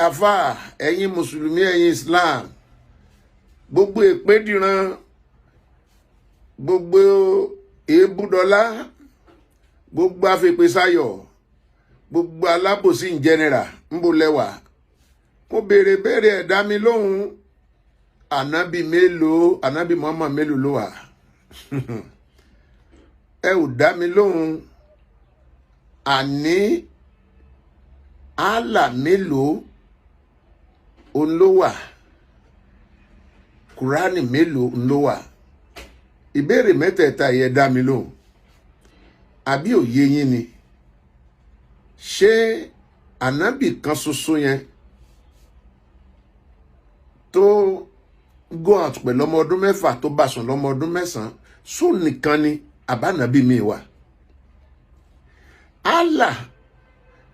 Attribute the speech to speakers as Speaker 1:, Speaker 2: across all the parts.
Speaker 1: Àfà, ẹ̀yin mùsùlùmí, ẹ̀yin Islam, gbogbo èpèdìran, gbogbo èébúdọ́lá, gbogbo afẹ́pẹ́sáyọ̀, gbogbo alábòsí in general, ń bo lẹ́wà? Mo béèrè béèrè, ẹ̀dá mi lóhùn. Ànábì mélòó, ànábì Muhammad mélòó ló wà? Ẹ ò dá mi lóhùn. Àní Allah mélòó òun ló wà? Kùránì mélòó ló wà? Ìbéèrè mẹ́tẹ̀ẹ̀ta yẹ, dá mi lóhùn. Àbí òye yín ni? Ṣé ànábì kan ṣoṣo yẹn tó go out pẹ̀lú ọmọ ọdún 6, tó bá sùn lọ́mọ ọdún 9, só nìkan ni, àbánábì mi wà? Allah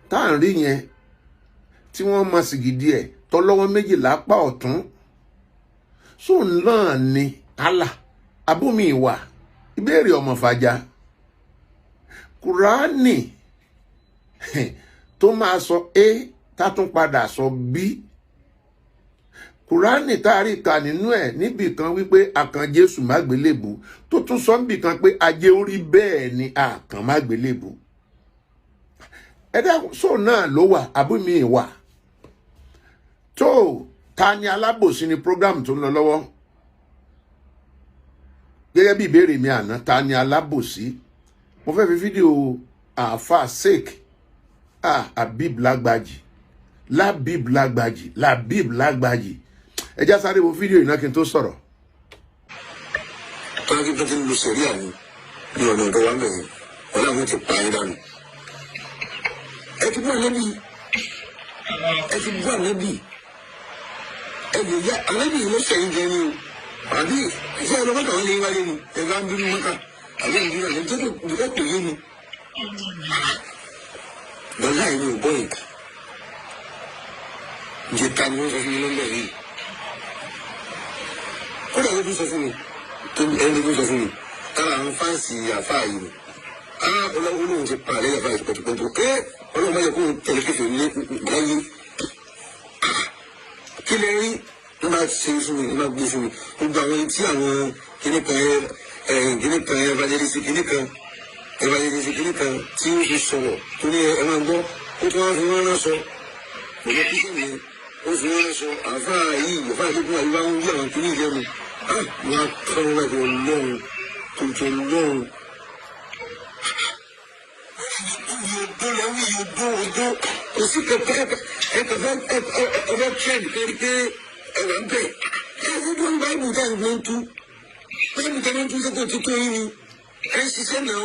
Speaker 1: tá à ń rí yẹn tí wọ́n mọ sìgìdì ẹ̀ tọ́lọ́wọ́ méjìlá pa ọ̀tún, só náà ni Allah, abómi wà? Ìbéèrè ọmọ fàjà. Kùránì tó máa sọ A, tá tún padà sọ B, Kùránì tá a rí kà nínú ẹ̀ níbì kan wípé àkàn Jésù mágbélébù, tó tún sọ níbì kan pé ajé orí bẹ́ẹ̀ ni àkàn mágbélébù, ẹ dákun, sóò náà ló wà, àbúmi wà? Tó ta ni alábòsí ni program tó ń lọ lọ́wọ́, gẹ́gẹ́ bí ìbéèrè mi àná, ta ni alábòsí? Mo fẹ́ fi fídíò àáfàá Sheikh Habib Lágbàjì, Labib Lágbàjì, Labib Lágbàjì. Ẹ já sáré wo fídíò yìí náà kí n tó sọ̀rọ̀.
Speaker 2: Tọ́lá kí tó ti ń lu sẹ̀ríà ni ní ọ̀nà ọ̀dọ́ wa ń bẹ̀rẹ̀ ọ̀la, àwọn ti pa yín dànù. Ẹ ti bú ànábì, ẹ ti bú ànábì, ẹ lè yá ànábì yìí ló sẹ̀yìn jẹ ní o. Àbí ṣé ẹ lọ mọ́tò àwọn ilé wálé ni? Ẹ bá ń bínú mọ́tà àbí ìbínú àná tó tó kò yé mi. Lọ́lá yìí ni ò gbọ́ yìí. Ìjẹta ni wọ́n sọ fún mi lọ́ndọ̀ yìí. Kódà ló tún sọ fún mi, ẹni tó sọ fún mi tára àwọn fans àfáà yìí ni ọlọ́run lóun ti pa àlẹ́ àfáà yìí tipẹ́tipẹ́ tó ẹ́. Ọlọ́run má yẹ kó tẹ̀lé kéfì ní láyé. Kí lè rí ní bá ṣe fún mi, ní bá gbé fún mi, gbogbo àwọn tí àwọn kíní kan ẹ, kíní kan evangelist, kíní kan evangelist, kíní kan tí ó fi sọ̀rọ̀ tó ní ẹ máa gbọ́, ó tún wá fi wọ́n rán sọ kò yẹ kí sẹ́yìn ó fi wọ́n rán sọ àfáà yìí, àfáà tó kún àyíwá ń wí àwọn kíní ìlẹ́nu wọn á kọ́ wọn láti ọlọ́run tuntun ọlọ́run. Odó lẹ́wọ́ yìí, odó, odó kò sí kẹkẹ. Ẹ kẹfẹ ẹ ẹ trend kẹrí pé ẹ wà ń bẹ. Ẹ gbogbo ní báyìí tá à ń gbé ń tú báyìí tá à ń tú sẹ́kọ̀ọ́ tó tó yín ni. Ẹ ń ṣiṣẹ́ náà,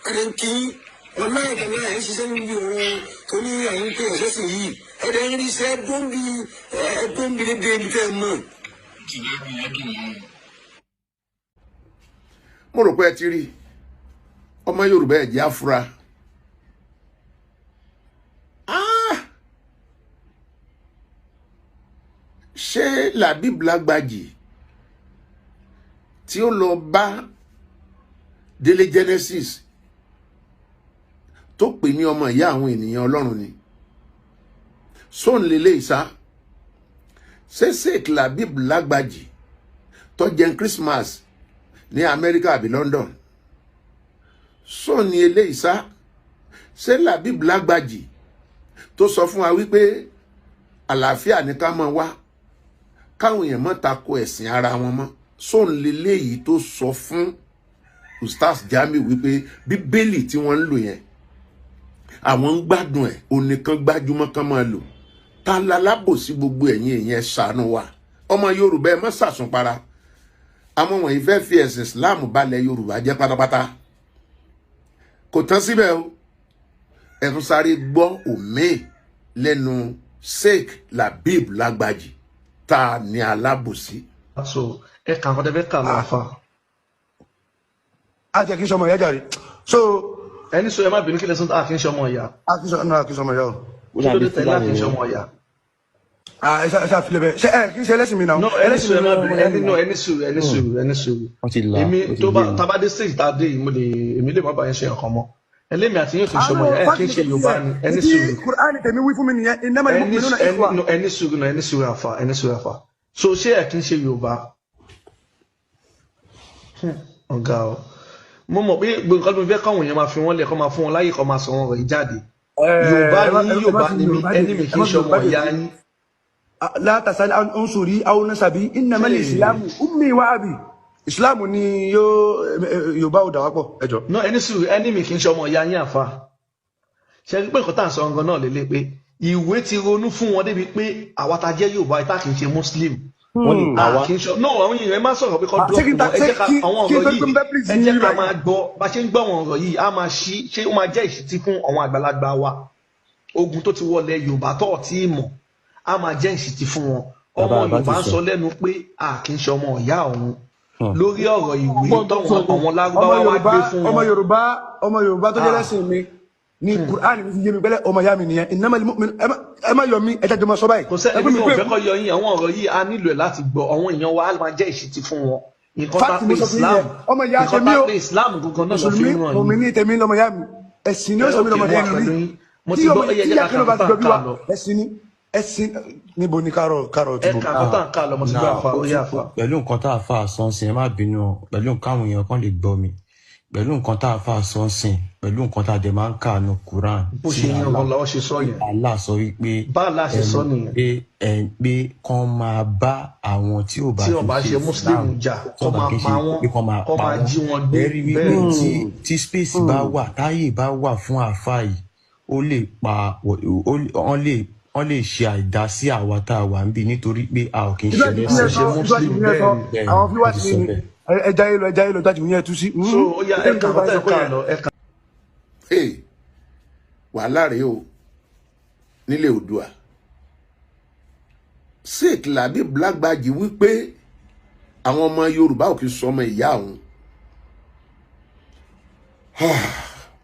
Speaker 2: ẹ lè ń kí wọn láì kan náà. Ẹ ń ṣiṣẹ́ níbi ọ̀rọ̀ tó ní àwọn pé ẹ̀ṣẹ́ sì yìí. Ẹ lè ń rí iṣẹ́ gbóǹbì, ẹ gbóǹbì lédè ibi tẹ́ ẹ mọ̀.
Speaker 1: Mo rò pé ẹ ti rí ọmọ Yorùbá, ẹ jẹ́ àfúrá. Ah! Ṣé Labib Lágbàjì tí ó lọ bá Délé Genesis tó pè ní ọmọ ìyá àwọn ènìyàn Ọlọ́run ni sóun lélẹ̀ ìsá? Ṣé Sheikh Labib Lágbàjì tó jẹun Christmas ní Amẹ́ríkà àbí London, sóun ni eléyìí sá? Ṣé Labib Lágbàjì tó sọ fún wa wípé àlàáfíà ní ká máa wá, káwọn èèyàn má tako ẹ̀sìn ara wọn mọ́, sóun leléyìí tó sọ fún Ustaz Jamiu wípé Bíbélì tí wọ́n ń lò yẹn, àwọn ń gbádùn ẹ̀, onìkan gbájúmọ́ kán máa lò? Ta lalábòsí? Gbogbo ẹ̀yin èèyàn, ẹ ṣàánú wa. Ọmọ Yorùbá, ẹ má ṣàsùnpara. Àwọn wọ̀nyí fẹ́ fi ẹ̀sìn Islam balẹ̀ Yorùbá jẹ́ pátápátá. Kò tán síbẹ̀ o, ẹ tún sáré gbọ́ òmíì lẹ́nu Sheikh Labib Lágbàjì. Ta ni alábòsí?
Speaker 3: So ẹ kà nǹkan tẹ fẹ́ kà lọ, àfa.
Speaker 4: A jẹ́ kí n sọmọ ìyá jàre so.
Speaker 3: Ẹni sọ, ẹ má bínú, kí lẹ sọ? A kì í ṣe ọmọ ìyá?
Speaker 4: A kì í sọ náà, kì í sọmọ ìyá o.
Speaker 3: Kí ló dé tẹ̀lé a kì í ṣe ọmọ ìyá?
Speaker 4: Ah, ẹ ṣá filẹ̀ bẹ́ẹ̀. Ṣé ẹ kì í ṣe ẹlẹ́sìn mi náà?
Speaker 3: No, ẹni
Speaker 4: Ẹlẹ́sìn
Speaker 3: sọ, ẹ
Speaker 4: mi
Speaker 3: má
Speaker 4: náà.
Speaker 3: bínú, ẹni no, ẹni sùúrù, ẹni sùúrù, ẹni sùúrù.
Speaker 5: Wọ́n ti là
Speaker 3: Èmi
Speaker 5: ó ti
Speaker 3: tó bá
Speaker 5: yé mi.
Speaker 3: tá bá dé stage tá a dé yìí, mo lè, èmi lè má bá yẹn ṣe nǹkan mọ́. Ẹlẹ́mi àti yín kì í ṣọmọ
Speaker 4: Àánú
Speaker 3: ìyá, ẹ kì í
Speaker 4: fáàkì
Speaker 3: ṣe
Speaker 4: tèmi
Speaker 3: Yorùbá
Speaker 4: yẹn
Speaker 3: ni. Ẹni
Speaker 4: ìdí
Speaker 3: sùúrù.
Speaker 4: Kùránì tèmi wí fún mi nìyẹn, innamal
Speaker 3: Ẹni
Speaker 4: mu'minuna
Speaker 3: ẹni
Speaker 4: ikhwa.
Speaker 3: No, ẹni sùúrù náà, ẹni sùúrù àfà, ẹni sùúrù àfà. So ṣé ẹ kì í ṣe Yorùbá? Ọ̀gá o, mo mọ̀ pé gbogbo nǹkan tó ń fẹ́ káwọn èèyàn máa fi wọ́n lẹ̀, kọ́ máa fún wọn láyè, kọ́ máa sọ wọn rẹ̀ jáde. Yorùbá
Speaker 4: Ẹ má
Speaker 3: ní
Speaker 4: ẹ má
Speaker 3: Yorùbá
Speaker 4: fi
Speaker 3: ni mí,
Speaker 4: Yorùbá dè
Speaker 3: ẹni
Speaker 4: mí,
Speaker 3: mi
Speaker 4: ẹ
Speaker 3: kì í
Speaker 4: má fi
Speaker 3: ṣọmọ
Speaker 4: Yorùbá dè
Speaker 3: ìyá
Speaker 4: mí.
Speaker 3: yín.
Speaker 4: La tasal an unsuri aw nasabi, innamal islamu ummi wa abi. Ìsìláàmù ni yóò Yorùbá ò dàwápọ̀, ẹ jọ.
Speaker 3: No, ẹni sùúrù, ẹni mi kì í ṣọmọ ìyá yín àfà. Ṣe rí pé nǹkan tá à ń sọ gangan náà lélẹ̀ pé ìwé ti ronú fún wọn débi pé àwa ta jẹ́ Yorùbá tá kì í ṣe Muslim,
Speaker 5: Wọ́n lè pa
Speaker 3: a
Speaker 5: wá.
Speaker 3: kì í ṣe no. Àwọn èèyàn, ẹ má sọ̀rọ̀ pé kọ́
Speaker 4: Ṣé
Speaker 3: drop
Speaker 4: kí n ta
Speaker 3: wọn. Ẹ
Speaker 4: ṣé
Speaker 3: jẹ́ ká
Speaker 4: kí
Speaker 3: àwọn
Speaker 4: kí n
Speaker 3: ọ̀rọ̀
Speaker 4: tó pé
Speaker 3: yìí,
Speaker 4: mo fẹ́ please
Speaker 3: ẹ
Speaker 4: yín
Speaker 3: jẹ́ ká
Speaker 4: báyìí?
Speaker 3: máa gbọ́ bá ṣe ń gbọ́ àwọn ọ̀rọ̀ yìí, á máa ṣí ṣé ó máa jẹ́ ìṣítí fún àwọn àgbàlagbà wa. Ogun tó ti wọlé Yorùbá tó ọ̀tí ìmọ̀ á máa jẹ́ ìṣítí fún wọn.
Speaker 5: Bàbá
Speaker 3: Ọmọ
Speaker 5: àbá ti
Speaker 3: Yorùbá ń
Speaker 5: sọ.
Speaker 3: sọ lẹ́nu pé a kì í ṣe ọmọ ìyá òun lórí ọ̀rọ̀ ìwé
Speaker 6: Ọgbọ́n tó
Speaker 3: tọ́wọn
Speaker 6: sọ ni.
Speaker 3: àwọn
Speaker 4: Ọmọ
Speaker 3: Lárúbáwá wá
Speaker 4: Yorùbá,
Speaker 3: gbé fún
Speaker 4: ọmọ
Speaker 3: wọn.
Speaker 4: Yorùbá, ọmọ Yorùbá tó jẹ́
Speaker 3: Ah,
Speaker 4: lẹ́sìn mi ni Kùránì mi fi yé mi pẹ́lẹ́ ọmọ ìyá mi nìyẹn. Innamal mu'minu, ẹ má yọ mí, ẹ jáde mọ́ sọ báyìí.
Speaker 3: Kò sẹ́
Speaker 4: Ẹ pé
Speaker 3: ẹni
Speaker 4: mi
Speaker 3: tó
Speaker 4: pé
Speaker 3: fẹ́ kọ́ yọ yín. Àwọn ọ̀rọ̀ yìí a nílò ẹ̀ láti gbọ́. Àwọn èèyàn wa á máa jẹ́ ìṣítí fún wọn. Nǹkan tá
Speaker 4: fáàkì
Speaker 3: pé
Speaker 4: mo sọ fún yín
Speaker 3: Islam,
Speaker 4: yẹn, ọmọ ìyá
Speaker 3: nǹkan
Speaker 4: tèmi
Speaker 3: tá
Speaker 4: o,
Speaker 3: pé Islam gangan náà lọ fi
Speaker 4: mùsùlùmí
Speaker 3: ń ràn
Speaker 4: mùmí
Speaker 3: yín.
Speaker 4: ní tèmi lọmọ ìyá mi, ẹ̀sìn ni ó
Speaker 3: Ẹ
Speaker 4: sọ mí
Speaker 3: ókè,
Speaker 4: lọmọ
Speaker 3: mo
Speaker 4: ìyá
Speaker 3: wà
Speaker 4: mi
Speaker 3: pẹ̀lú
Speaker 4: rí.
Speaker 3: yín, mo
Speaker 4: Tí
Speaker 3: ti
Speaker 4: ọmọ
Speaker 3: gbọ́. Ó yẹ
Speaker 4: tí
Speaker 3: jẹ́
Speaker 4: ìyá
Speaker 3: ká
Speaker 4: kan
Speaker 3: kà
Speaker 4: bá ti
Speaker 3: nǹkan
Speaker 4: jọ
Speaker 3: tá
Speaker 4: bí
Speaker 3: à ń
Speaker 4: wa,
Speaker 3: kà lọ.
Speaker 4: ẹ̀sìn ni ẹ̀sìn. Níbo ni kárọ̀ kárọ̀
Speaker 3: Ẹ
Speaker 4: ti bò?
Speaker 3: kà nǹkan tá à ń kà lọ, mo ti gbọ́
Speaker 5: Now
Speaker 3: àfa,
Speaker 5: ó
Speaker 3: ó
Speaker 5: tún
Speaker 3: yá àfa.
Speaker 5: Pẹ̀lú nǹkan tá a fà sọ ń sìn, ẹ má bínú o, pẹ̀lú nǹkan àwọn èèyàn kan lè gbọ́ mi, pẹ̀lú nǹkan tá a fà sọ ń sìn, pẹ̀lú nǹkan tá a dẹ̀ máa ń kà nù Quran
Speaker 3: Bó
Speaker 5: tí
Speaker 3: ṣe yan
Speaker 5: Allah
Speaker 3: gan lọ́wọ́ ṣe sọ yẹn,
Speaker 5: Allah sọ wípé
Speaker 3: bá a láṣẹ sọ nìyẹn.
Speaker 5: Pé ẹ pé kán máa bá àwọn tí ò bá
Speaker 3: Tí
Speaker 5: ti
Speaker 3: wọn bá
Speaker 5: ṣe
Speaker 3: ṣe Muslim
Speaker 5: Islam
Speaker 3: jà,
Speaker 5: tí
Speaker 3: kọ́
Speaker 5: ò bá
Speaker 3: máa
Speaker 5: kí ń ṣe
Speaker 3: pa wọ́n,
Speaker 5: pé kán máa
Speaker 3: kọ́
Speaker 5: pa
Speaker 3: máa
Speaker 5: wọ́n.
Speaker 3: jí wọn gbé.
Speaker 5: Ẹ rí wípé
Speaker 3: Bẹ́ẹ̀ ni.
Speaker 5: tí space bá wà, táyè bá wà fún àáfàá yìí, ó lè pa wọ́n lè ṣe àìdá sí àwa tá a wà níbí nítorí pé a ò kí ń
Speaker 4: Ìjọ
Speaker 5: ṣe
Speaker 4: àti
Speaker 3: A
Speaker 4: ìyẹn
Speaker 5: lẹ́sìn.
Speaker 3: ṣe
Speaker 4: sọ, ìjọ àti
Speaker 3: Muslim,
Speaker 4: ìyẹn
Speaker 3: bẹ́ẹ̀
Speaker 4: sọ
Speaker 3: ni.
Speaker 5: Bẹ́ẹ̀ ni,
Speaker 4: àwọn
Speaker 5: ó
Speaker 4: fíwáàtì
Speaker 5: ti sọ
Speaker 4: mi ni
Speaker 5: bẹ́ẹ̀.
Speaker 4: ẹja yìí lọ, ẹja yìí lọ, ìjọ àti ìyẹn tú sí.
Speaker 3: So ó yá, ẹ
Speaker 4: Ìjọ
Speaker 3: kà
Speaker 4: ìjọba
Speaker 3: nǹkan tẹ̀
Speaker 4: sọ
Speaker 3: ń
Speaker 4: pé
Speaker 3: kà
Speaker 4: yẹn.
Speaker 3: lọ, ẹ kà.
Speaker 1: Hey, wàhálà rèé o nílé Oòduà. Sheikh Labib Lagbaji wípé àwọn ọmọ Yorùbá ò kì í sọmọ ìyá òun.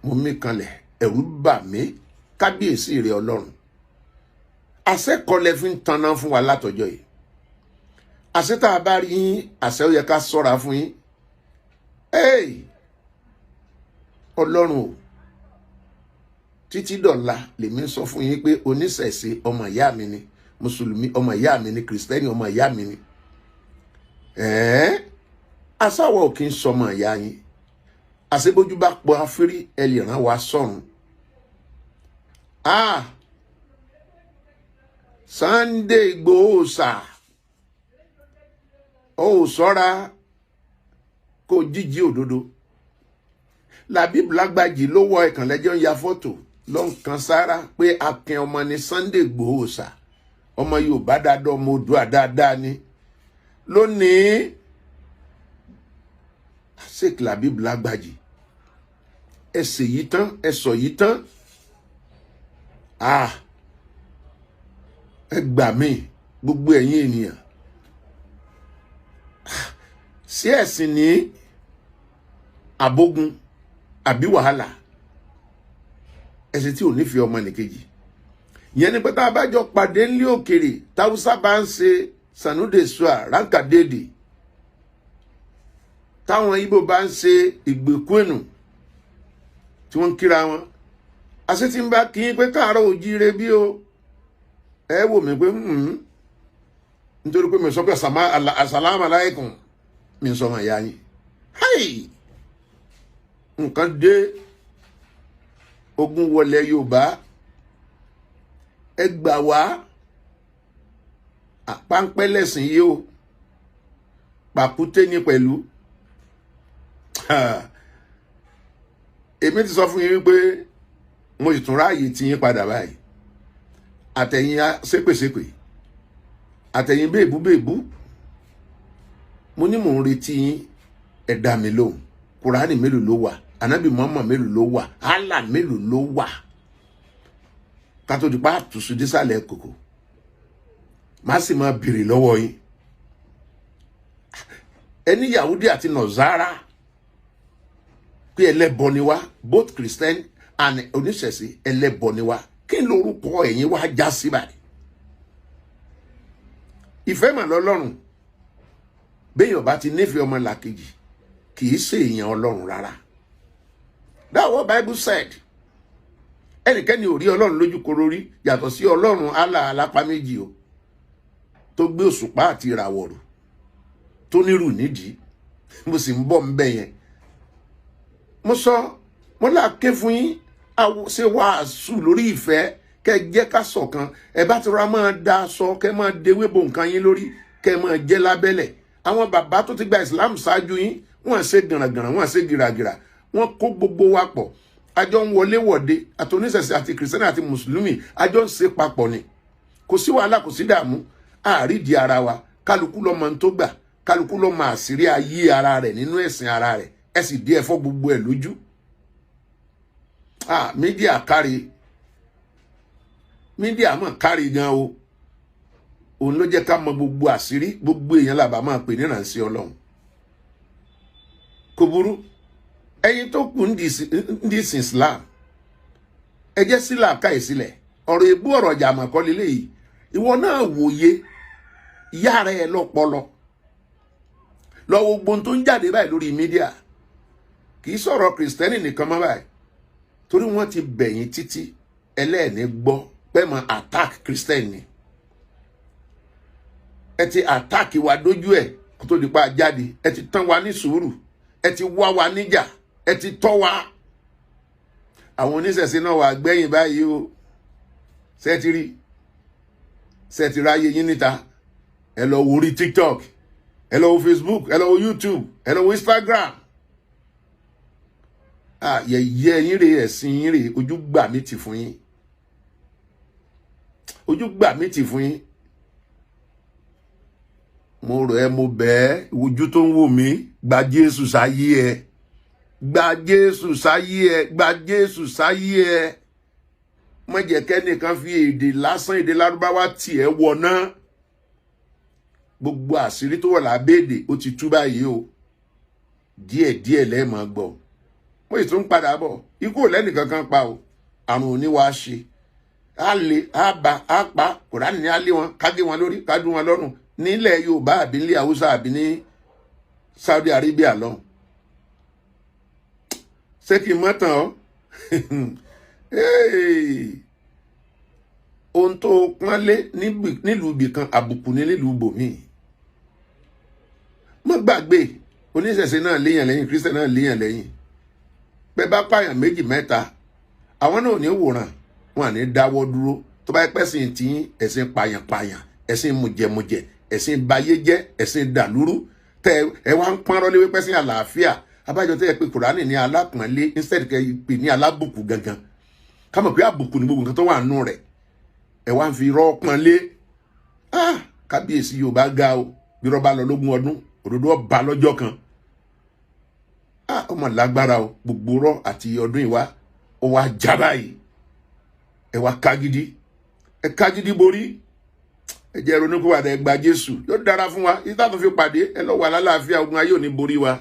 Speaker 1: Mo mí kanlẹ̀, ẹ̀rù bà mí. Kábíyèsí rẹ̀ Ọlọ́run, àṣẹkọlẹ̀ fi ń tanná fún wa látọjọ́ yìí. Àṣẹ tá a bá rí yín, àṣẹ ó yẹ ká ṣọ́ra fún yín. Hey, Ọlọ́run o, títí dọ̀la lèmi ń sọ fún yín pé oníṣẹ̀ṣe ọmọ ìyá mi ni, mùsùlùmí ọmọ ìyá mi ni, kìrìsìtẹ́nì ọmọ ìyá mi ni. Ẹ̀ẹ́n asáwọ̀ ò kí ń sọmọ ìyá yín. Àṣebójú bá pọ̀ afírí, ẹ lè ràn wá sọ̀run. Ah, Sunday Igboho sà, ó ò sọ́ra kó jíjí òdodo. Labib Lagbaji ló wọ ìkànlẹ́jọ́ ń ya fọ́tò ló ń kan sára pé akin ọmọ ni Sunday Igboho sà, ọmọ Yorùbá dáadáa, ọmọ Oòduà dáadáa ni. Lónìí, Sheikh Labib Lagbaji, ẹ ṣe yìí tán, ẹ sọ yìí tán. Ah, ẹ gbà mí, gbogbo ẹ̀yin ènìyàn, sí ẹ̀sìn ní àbógun àbí wàhálà, ẹ̀sìn tí ò nífẹ̀ẹ́ ọmọ nìkejì ìyẹn ni pé tá a bá jọ pàdé nílé òkèrè, táwùsá bá ń ṣe sanudesua rankadede, táwọn Ìgbò bá ń ṣe ìgbèkúẹ̀nù tí wọ́n ń kíra wọn, àṣẹ tí ń bá kí n pé káàárọ̀ òjíire bí o, ẹ wò mí pé nítorí pé mi sọ pé asàlámù aláìkùm, mi sọ ọmọ ìyá yín. Háì, nǹkan dé, ogun wọlé Yorùbá, ẹ gbà wá. Àpáńpẹ́ lẹ̀sìn yìí o, pàkúté ní pẹ̀lú. Èmi ti sọ fún yín wípé mo sì tún ráàyè tí yín padà báyìí, àtẹ̀yìn ṣépèṣépè, àtẹ̀yìn bèbú bèbú, mo ní mò ń retí yín. Ẹ dá mi lóhùn. Kùránì mélòó ló wà? Ànábì Muhammad mélòó ló wà? Allah mélòó ló wà? Ká tó di pa àtúnṣe dísàlẹ̀ kòkò, má sì máa béèrè lọ́wọ́ yín. Ẹni Yahudi àti Nọ̀zára pé ẹlẹ́bọ ni wá, both Christian and oníṣẹ̀ṣe, ẹlẹ́bọ ni wá. Kí lorúkọ ẹ̀yin wá já sí báyìí? Ìfẹ́ mà lọ́lọ́run. Béèyàn bá ti nífẹ̀ẹ́ ọmọ làkejì, kì í ṣe èèyàn Ọlọ́run rárá. That's what Bible said. Ẹnikẹ́ni ò rí Ọlọ́run lójú koro rí, yàtọ̀ sí Ọlọ́run Allah alápá méjì o, tó gbé òṣùpá àti ìràwọ̀ rò, tó nírù nídìí. Mo sì ń bọ̀ ń bẹ̀ yẹn. Mo sọ, mo là ké fún yín, ṣe wàásù lórí ìfẹ́, kẹ́ jẹ́ ká ṣọ̀kan. Ẹ bá ti ra máa da aṣọ, kẹ́ máa dewé bo nǹkan yín lórí, kẹ́ máa jẹ́ lábẹ́lẹ̀. Àwọn bàbá tó ti gba Islam ṣáájú yín, wọ́n ṣe gànràngànrà, wọ́n ṣe gìràgìrà, wọ́n kó gbogbo wa pọ̀. Àjọ ń wọlé wọ̀de, àtòníṣẹ̀ṣe àti kìrìsìtẹ́nì àti mùsùlùmí, àjọ ń ṣe papọ̀ ni. Kò sí wàhálà, kò sí dààmú. Àrídìí ara wa, kálukú ló mọ ohun tó gbà, kálukú ló mọ àṣírí ayé ara rẹ̀ nínú ẹ̀sìn ara rẹ̀. Ẹ sì dí ẹ̀fọ́ gbogbo ẹ̀ lójú. Ah, media kárí, media mọ̀ kárí gan o. Òun ló jẹ́ ká mọ gbogbo àṣírí. Gbogbo èèyàn làbá máa pè ní ìrànṣẹ́ Ọlọ́run. Kò burú. Ẹ̀yin tó kù ń di ìsìn Islam, ẹ jẹ́ sílà ká ìsílẹ̀. Ọ̀rọ̀ èbú, ọ̀rọ̀ jàmọ̀ kọ́ lélẹ́yìí. Ìwọ náà wòye yára ẹ lọ́pọlọ lọ wo gbogbo tó ń jáde báyìí lórí media. Kì í sọ̀rọ̀ kìrìsìtẹ́nì nìkan mọ́ báyìí, torí wọ́n ti bẹ̀yìn títí ẹlẹ́ẹ̀ni gbọ́ pẹ́ mọ́ attack kìrìsìtẹ́nì ni. Ẹ ti attack wa dójú ẹ̀ kó tó di pa jáde. Ẹ ti tán wa ní sùúrù, ẹ ti wá wa níjà, ẹ ti tọ́ wa. Àwọn oníṣẹ̀ṣe náà wà gbẹ̀yìn báyìí o. Ṣé ti rí? Ṣé ti ráyé yín níta? Ẹ lọ wo orí TikTok, ẹ lọ wo Facebook, ẹ lọ wo YouTube, ẹ lọ wo Instagram. Ah, yẹ̀yẹ́ yín rèé, ẹ̀sìn yín rèé. Ojú gbà mí tì fún yín, ojú gbà mí tì fún yín. Mo rọ̀ ẹ́, mo bẹ̀ ẹ́, ojú tó ń wò mí, gba Jésù sáyé ẹ, gba Jésù sáyé ẹ, gba Jésù sáyé ẹ. Má jẹ́ kẹ́nìkan fi èdè lásán, èdè Lárúbáwá tì ẹ́ wọná. Gbogbo àṣírí tó wà lábẹ́ èdè, ó ti tú báyìí o. Díẹ̀díẹ̀ lẹ́ẹ̀mọ́ gbọ́. Mo sì tún padà bọ̀. Ikú ò lẹ́nìkankan pa o, àrùn ò ní wàá ṣe. Á lè á ba á pa. Kùránì ní á lé wọn, ká gé wọn lórí, ká dún wọn lọ́rùn nílẹ̀ Yorùbá àbí nílẹ̀ Haúsá àbí ní Saudi Arabia lọ́hùn. Ṣé kí n mọ́ tán ọ́? Hey! Ohun tó pọ́nlé nílùú ibì kan, àbùkù ní nílùú ibòmíì. Má gbàgbé, oníṣẹ̀ṣe náà léèyàn lẹ́yìn, Christian náà léèyàn lẹ́yìn. Bẹ́ẹ̀ bá pààyàn méjì mẹ́ta, àwọn náà ò ní wòran, wọn à ní dáwọ́ dúró. Tó bá pẹ́ sìn tí ẹ̀sìn pààyàn-pààyàn, ẹ̀sìn mùjẹ̀mùjẹ̀, ẹ̀sìn bayéjẹ́, ẹ̀sìn dàlúrú, tẹ ẹ wá ń pọ́nrọ́ léwé pẹ́sìn àlàáfíà. Abájọ tẹ́ ẹ pé Kùránì ní alápọ̀nlé instead kẹ́ ẹ pè ní alábùkù gangan, ká mọ̀ pé àbùkù ní gbogbo nǹkan tó wà nù rẹ̀. Ẹ wá ń fi irọ́ pọ́nlé. Ah, kábíyèsí, Yorùbá ga o. Bí irọ́ bá lọ lógún ọdún, òdodo ọba lọ́jọ́ kan. Ah, ọmọ lágbára o. Gbogbo rọ àti ọdún ìwá ó wá já báyìí. Ẹ wá kágídí, ẹ kágídí borí. Ẹ jẹ́ ronúpìwàdà, ẹ gba Jésù, yóò dára fún wa. Ìta tó fi pàdé, ẹ lọ wà lálàáfíà. Ogun ayé ò ní borí wa.